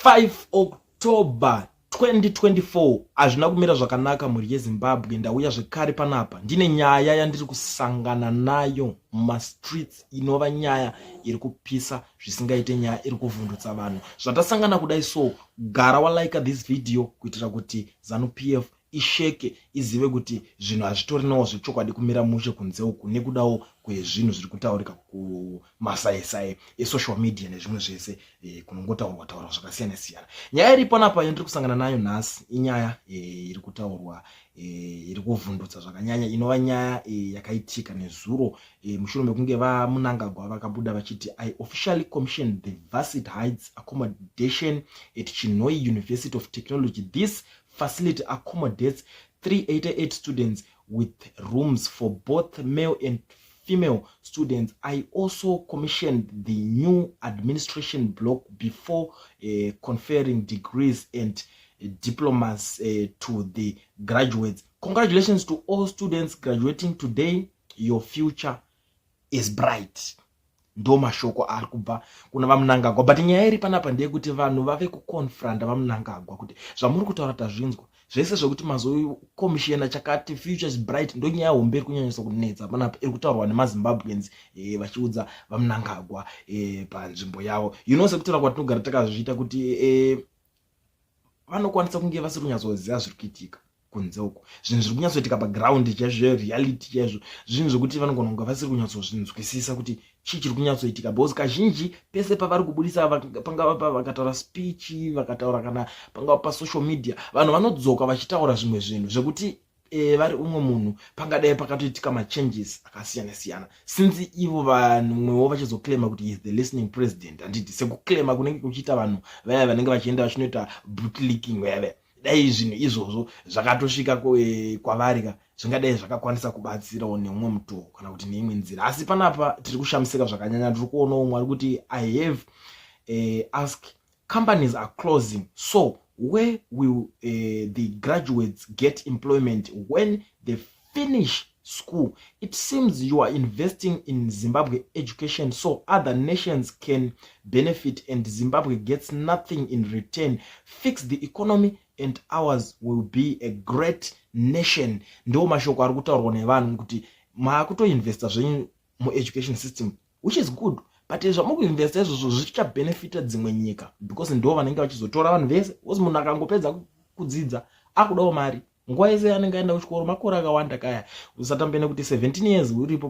5 October 2024. Hazvina kumira zvakanaka, mhuri yeZimbabwe. Ndauya zvekare panapa ndine nyaya yandiri kusangana nayo mumastreets, inova nyaya iri kupisa zvisingaite, nyaya iri kuvhundutsa vanhu. Zvatasangana kudai, so gara walika this video kuitira kuti ZANU PF isheke, izive kuti zvinhu hazvitorinawo zvechokwadi kumira mushe kunze uku, nekudawo kwezvinhu zviri kutaurika kumasaisai esocial media nezvimwe zvese, kunongotaurwa taurwa zvakasiyana siyana. Nyaya iri panapa yandiri kusangana nayo nhasi inyaya iri kutaurwa, iri kuvhundutsa zvakanyanya, inova nyaya yakaitika nezuro, mushure mekunge VaMnangagwa vakabuda vachiti, "I officially commissioned the Varsity Heights accommodation at Chinhoyi University of Technology. This facility accommodates 388 students with rooms for both male and female students. I also commissioned the new administration block before conferring degrees and diplomas to the graduates. Congratulations to all students graduating today. Your future is bright." Ndo mashoko ari kubva kuna VaMnangagwa. But nyaya iri panapa ndeyekuti vanhu vave kuconfronta VaMnangagwa kuti zvamuri kutaura tazvinzwa zvese, zvekuti mazokomishena chakati, future is bright. Ndo nyaya hombe iri kunyanyisa kunetsa panapa, iri kutaurwa nemaZimbabweans, vachiudza VaMnangagwa panzvimbo yavo, sekutaura kwatinogara takazviita kuti vanokwanisa kunge vasiri kunyatsoziva zviri kuitika kunze uko, zvinhu zviri kunyatsoitika paground chaizvo, reality chaizvo, zvinhu zvekuti vanogona kunge vasiri kunyatsozvinzwisisa kuti chii chiri kunyatsoitika, because kazhinji pese pavari kubudisa, pangava vakataura speech, vakataura kana pangava pasocial media, vanhu vanodzoka vachitaura zvimwe zvinhu zvekuti vari umwe munhu pangadai pakatoitika machanges akasiyana siyana, since ivo vanhumwewo vachizoclaima kuti is the listening president, handiti? Sekuclaima kunenge kuchiita vanhu vaya vanenge vachienda vachinoita bootlicking vaya, dai zvinhu izvozvo zvakatosvika kwavari ka, zvingadai zvakakwanisa kubatsirawo neumwe mutoo kana kuti neimwe nzira. Asi panapa tiri kushamisika zvakanyanya. Tiri kuonawo umwe ari kuti, "I have ask, companies are closing, so where will the graduates get employment when they finish school? It seems you are investing in Zimbabwe education so other nations can benefit and Zimbabwe gets nothing in return. Fix the economy and ours will be a great nation." Ndo mashoko ari kutaurwa nevanhu kuti maakutoinvesta zvenyu mueducation system, which is good, but zvamukuinvesta izvozvo zvichabhenefita dzimwe nyika, because ndo vanenge vachizotora vanhu vese, because munhu akangopedza kudzidza akudawo mari. Nguva yese anenge aenda kuchikoro makore akawanda kaya. Usatambe nekuti 17 years uripo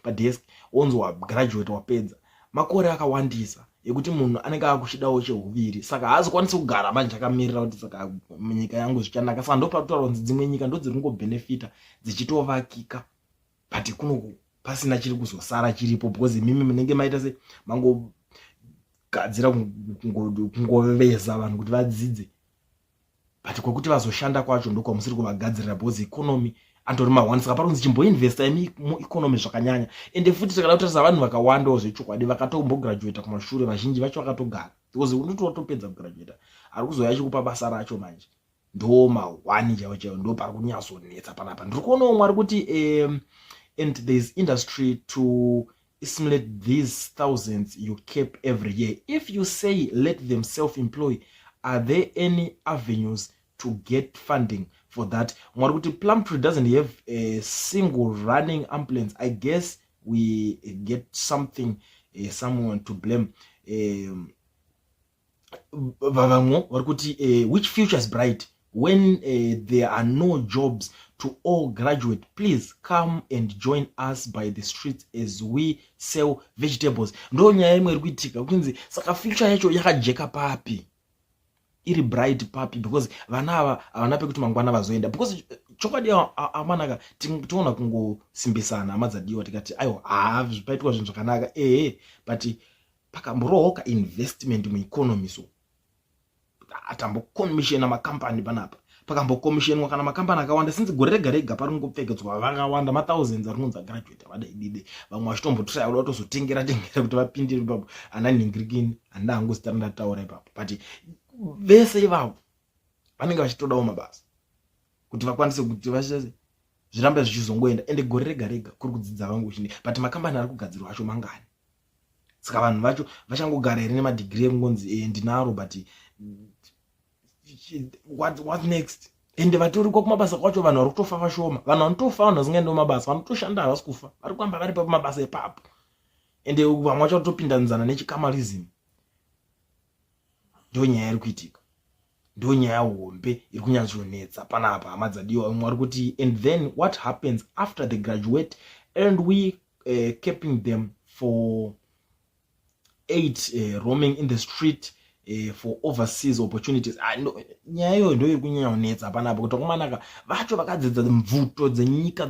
padesk, onzi wagraduate, wapedza, makore akawandisa ekuti munhu anenge akuchidawo cheuviri, saka haazokwanisi kugara manje akamirira kuti saka nyika yangu zvichanaka. Saka ndopatotaura kunzi dzimwe nyika ndo dziri kungobhenefita dzichitovakika, but kunoku pasina chiri kuzosara chiripo, because imimi munenge maita se mangogadzira kungoveza vanhu kuti vadzidze, but kwekuti vazoshanda kwacho ndokwamusiri kuvagadzirira, because economy antori ma1. Saka pari kunzi chimboinvesta imi mueconomy zvakanyanya. Ende futi takada kutarisa, vanhu vakawandawo zvechokwadi vakatombograduata kumashure, vazhinji vacho vakatogara, because unoti watopedza kugraduata, ari kuzoya achikupa basa racho manje ndo ma1 chaivo chaivo. Ndo pari kunyatsonetsa panapa. Ndiri kuonawo mwari kuti "And there is industry to assimilate these thousands you keep every year. If you say let them self-employ, are there any avenues to get funding for that?" Mwari kuti, "Plumtree doesn't have a single running ambulance. I guess we get something, someone to blame." Vamwe vari kuti, "Which future is bright when there are no jobs to all graduate? Please come and join us by the streets as we sell vegetables." Ndo nyaya imwe iri kuitika, kunzi saka future yacho yakajeka papi, iri bright papi? Because vana ava havana pekuti mangwana vazoenda, because chokwadi amanaka toona kungosimbisana hama dzadiwa, tikati aiwa, haa, paitwa zvinhu zvakanaka, ehe, but pakamborohwa kainvestment mueconomy, so atambokomishena makambani panapa, pakambokomishenwa kana makambani akawanda, since gore rega rega pari kungopfekedzwa vakawanda, mathousands ari kunzi agraduate, avadai dide, vamwe vachitombotraya kuda kutozotengera tengera kuti vapindire ipapo, ana nhingirikini, handina hangu zita randataura ipapo, but vese ivavo vanenge vachitodawo mabasa kuti vakwanise kuti zvirambe zvichizongoenda. Ende gore rega rega kuri kudzidza vangu chine, but makambani ari kugadzirwa acho mangani? Saka vanhu vacho vachangogara here nemadhigiri ekungonzi, "Ndinaro, but What next? Ende vatorikwa kumabasa kwacho, vanhu vari kutofa vashoma. Vanhu vanotofa, vanhu vasingaende kumabasa, vanotoshanda havasi kufa, vari kuramba vari pamabasa ipapo. Ende vamwe vacho vatopindanzana nechikamalism. Ndo nyaya iri kuitika, ndo nyaya hombe iri kunyatsonetsa panapa, hama dzadiwa. Vamwe vari kuti, "And then what happens after they graduate and we keeping them for eight roaming in the street for overseas opportunities?" Ah, no, nyaya iyoyo ndo iri kunyanya kunetsa panapa, kuti vakomanaka vacho vakadzidza mvuto dzenyika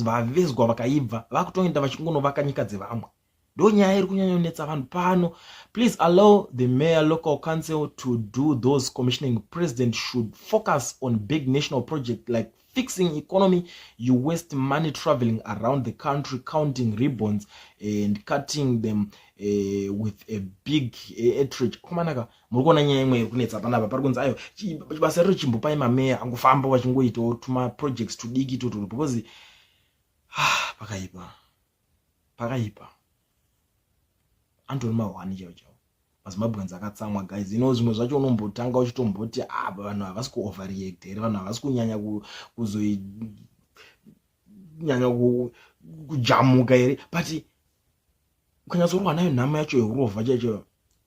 vavezwa vakaibva, vakutoenda vachingonovaka nyika dzevamwe. Ndo nyaya iri kunyanya kunetsa vanhu pano. "Please allow the mayor, local council to do those commissioning. President should focus on big national project like fixing economy. You waste money traveling around the country counting ribbons and cutting them with a big etridge." Komanaka, muri kuona nyaya imwe iri kunetsa panapa. Pari kunzi ayo basa riro, chimbopai mameya angofamba vachingoitawo tumaprojects tudiki totoro, because ah, pakaipa, pakaipa. Antori mahwani chaivo chaivo. MaZimbabweans akatsamwa, guys. Ino zvimwe zvacho unombotanga uchitomboti, ah, vanhu havasi kuoverreact here? Vanhu havasi kunyanya kuzonyanya kujamuka here? But ukanyatsorwa nayo nhamo yacho yeurovha chaicho,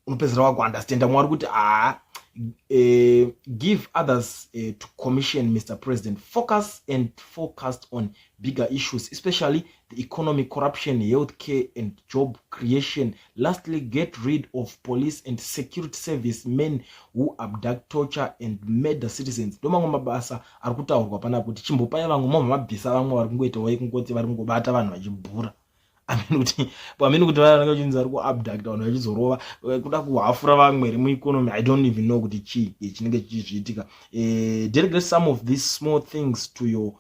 unopedzisira wakuunderstanda. Mwari kuti haa, "Give others to commission, Mr President. Focus and focused on bigger issues, especially the economy, corruption, health care and job creation. Lastly, get rid of police and security service men who abduct, torture and murder citizens." Ndo mamwe mabasa ari kutaurwa panapa, kuti chimbopai vamwe, movha mabvisa vamwe vari kungoitawo kungoti vari kungobata vanhu vachibhura. Amene kuti vanenge vachinzi vari kuabducta vanhu vachizorova, kuda kuhafura vamwe here mueconomy? I don't even know kuti chii chinenge chichizviitika. "Delegate some of these small things to your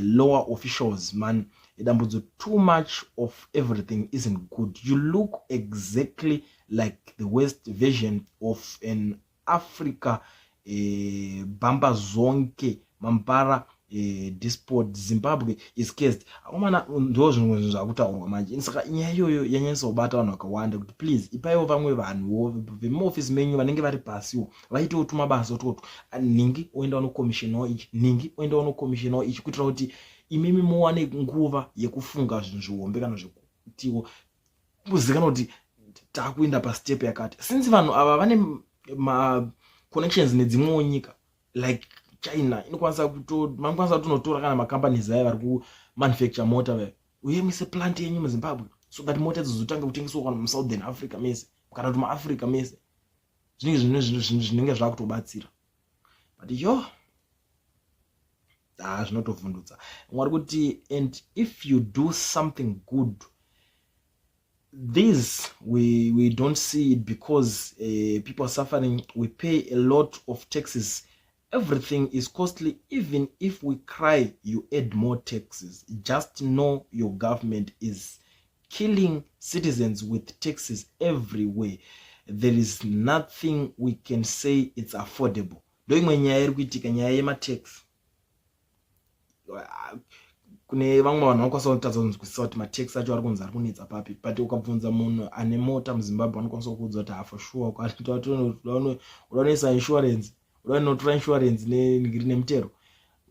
lower officials, man." Dambudzo, "Too much of everything isn't good. You look exactly like the worst version of an Africa bamba zonke mampara despot. Zimbabwe is cursed." Akomana, ndo zvimwe zvinhu zvakutaurwa manje. Saka nyaya iyoyo yanyanyisa kubata vanhu vakawanda, kuti please ipaiwo vamwe vanhuwo vemuofisi menyu vanenge vari pasiwo, vaitewo tumabasa utwotwo. Nhingi oenda unokomishinawo ichi, nhingi oenda unokomishinawo ichi, kuitira kuti imimi muwane nguva yekufunga zvinhu zvihombe, kana zvekutiwo kuzikanwa kuti takuenda pastep yakati, since vanhu ava vane maconnections nedzimwewo nyika like China. Inokwanisa manokwanisa kutonotora kana macompanies aya vari kumanufacture mota vaya, uye muise plant yenyu muZimbabwe, so that mota idzo dzotanga kutengeswa kana muSouthern Africa mese, kana kuti muAfrica mese. Zvinenge zvinenge zvakutobatsira. But yo, ah, zvinotovhundutsa. Mwari kuti, "And if you do something good, this we don't see it because people are suffering. We pay a lot of taxes. Everything is costly. Even if we cry, you add more taxes. Just know your government is killing citizens with taxes everywhere. There is nothing we can say it's affordable." Ndo imwe nyaya iri kuitika, nyaya yematax. Kune vamwe vanhu vanokwanisa kutadza kunzwisisa kuti matax acho ari kunzi ari kunetsa papi, but ukabvunza munhu ane mota muZimbabwe, anokwanisa kukuudza kuti ha, for sure, uda unoisa insurance, uda unotora insurance nemutero,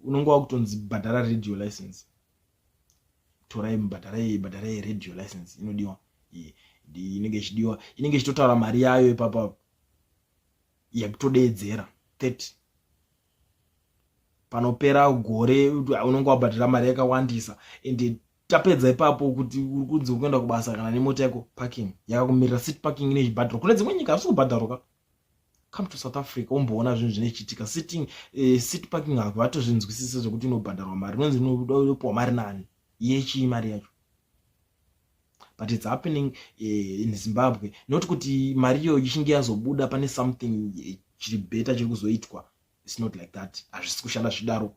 unonge wakutonzi bhadhara radio license. Torai, bhadharai, bhadharai radio license inodiwa, inenge ichidiwa, inenge ichitotaura mari yayo ipapa yekutodeedzera 30. Panopera gore unonge wabhadhara mari yakawandisa. Ende tapedza ipapo, kuti uri kunzi uri kuenda kubasa kana nemota yako, parking yakakumirira, city parking ine chibhadharo. Kune dzimwe nyika hazvisi kubhadharwa. Come to South Africa umboona zvinhu zvinochiitika. Sitting city parking havatozvinzwisise zvekuti inobhadharwa mari, inonzi inopiwa mari nani, yechii mari yacho? But it's happening in Zimbabwe. Not kuti mari iyoyo ichinge yazobuda pane something chiri better chiri kuzoitwa. It's not like that, hazvisi kushanda zvidaro.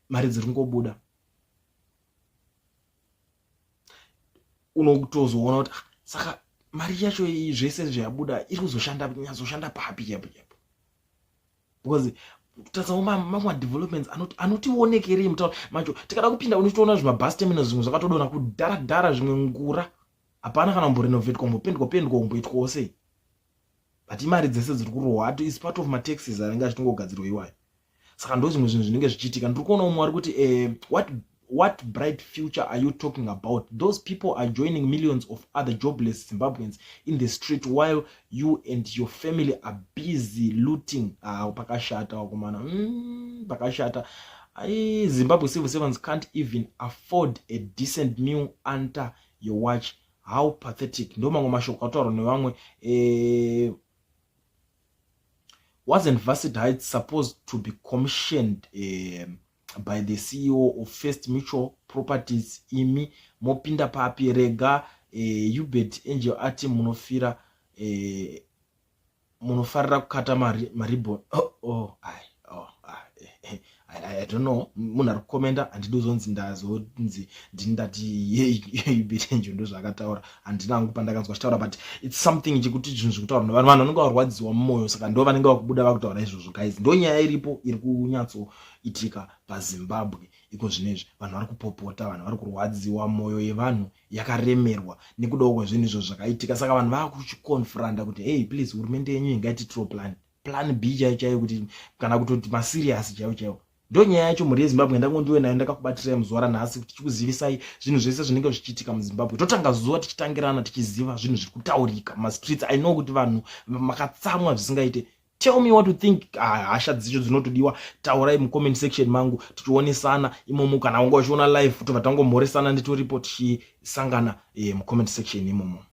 Mari dziri kungobuda, unotozoona kuti, ah, saka mari yacho zvese zvayabuda iri kuzoshanda, nyatsoshanda papi chaipo chaipo? Because kutadzawo mamwe madevelopments anotionekerei mutaura macho. Tikada kupinda, unotoona zvimabus terminals zvimwe zvakatodona kudhara dhara, zvimwe ngura, hapana kana kumborenovetwa, kumbopendwa pendwa, kumboitwawo sei. But imari dzese dziri kurohwa is part of mataxes anenge achitongogadzirwa iwayo. Saka ndo zvimwe zvinhu zvinenge zvichiitika. Ndiri kuona umwe ari kuti, "What bright future are you talking about? Those people are joining millions of other jobless Zimbabweans in the street while you and your family are busy looting." Ah, pakashata wakomana. Pakashata. Ai, "Zimbabwe civil servants can't even afford a decent meal under your watch. How pathetic." Ndo mamwe mashoko ataurwa nevamwe. "Wasn't Varsity Heights supposed to be commissioned by the CEO of First Mutual Properties? Imi mopinda papi? Rega Ubert Angel ati munofira munofarira kukata maribon." Oh, oh, I don't know munhu ari kukomenda. Handidi kuzonzi ndazonzi ndini ndati Ubert Angel ndo zvaakataura. Handina hangu pandakanzwa achitaura, but it's something chekuti zvinhu zvekutaura nevanhu. Vanhu vanenge varwadziwa mumwoyo, saka ndo vanenge vakubuda vakutaura izvozvo. Guys, ndo nyaya iripo iri kunyatsoitika paZimbabwe iko zvinezvi. Vanhu vari kupopota, vanhu vari kurwadziwa, mwoyo yevanhu yakaremerwa nekudawo kwezvinhu izvo zvakaitika. Saka vanhu vakuchiconfronta kuti, "Hey, please, hurumende yenyu ingaititiro plan B chaiyo chaiyo, kuti kana kutoti maserious chaiyo chaiyo." Ndo nyaya yacho, mhuri yeZimbabwe. Ndangondiwe nayo ndakakubatirai muzuva ranhasi kuti tichikuzivisai zvinhu zvese zvinenge zvichiitika muZimbabwe. Totanga zuva tichitangirana, tichiziva zvinhu zviri kutaurika mumastreets. I know kuti vanhu makatsamwa zvisingaite. Tell me what you think. Ah, hasha dzicho dzinotodiwa. Taurai mucomment section mangu, tichionesana imomo. Kana wanga uchiona live, tobva tangomhoresana nditoripo, tichisangana mucomment section imomo.